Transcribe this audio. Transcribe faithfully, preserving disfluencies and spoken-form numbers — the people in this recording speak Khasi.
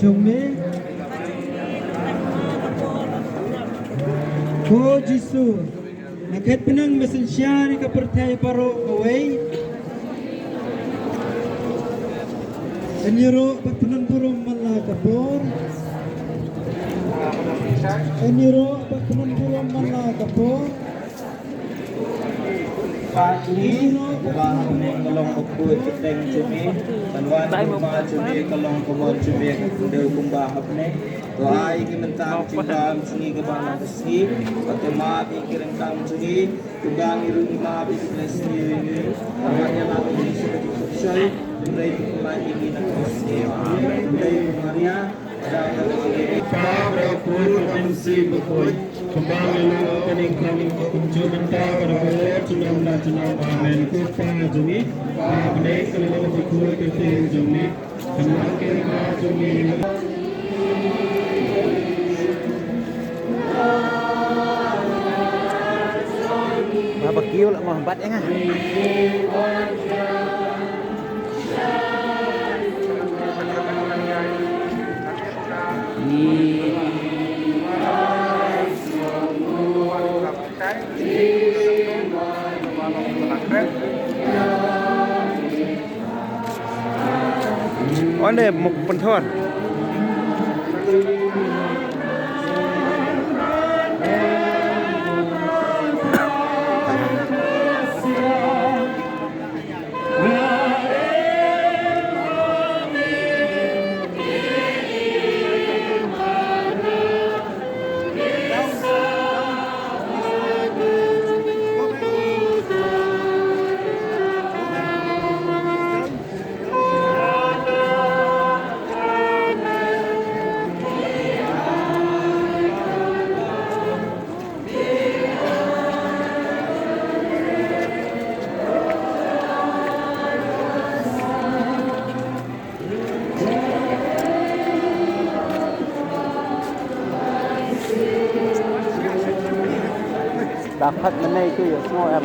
jong me. Ko Jisu, nga khet bneng me synshar ïa ka pyrthei baroh kawei. Yn ïaroh bad pynlong burom man la ka por. Yn ïaroh bad pynlong burom man la ka por. Pah jong ngi uba ha bneng ka long ka khuid ka teng jong ngi. Kan wan ka hima jong ngi, ka long ka mon jong ngi, ka khyndew kumba ha bneng. To ai ki mynta ka jingbam jong ngi kaba ha ka sngi. Bad to map ïa ki ryngkang jong ngi kumba ngi ruh ngi map ïa ki ba la sniew ïa ngi. Bad wat ïalam ïa ngi sha ka jingpynshoi, hynrei to pynlait ïa ngi na ka sngi. Hynrei ko Maria, Kpa bad Khun bad Mynsiem Bakhuid. Kumba ngi ïohi kane ka khun, kumjuh mynta bad ha ka por junom la junom. Amen. Ko Kpa jong ngi ba ha bneng, ka long ka khuid ka teng jong me. Kan wan ka hima jong me. Ba ba kiew la mo bat eng ah. Onde muk pynthor. Dapat menai tu ya semua em.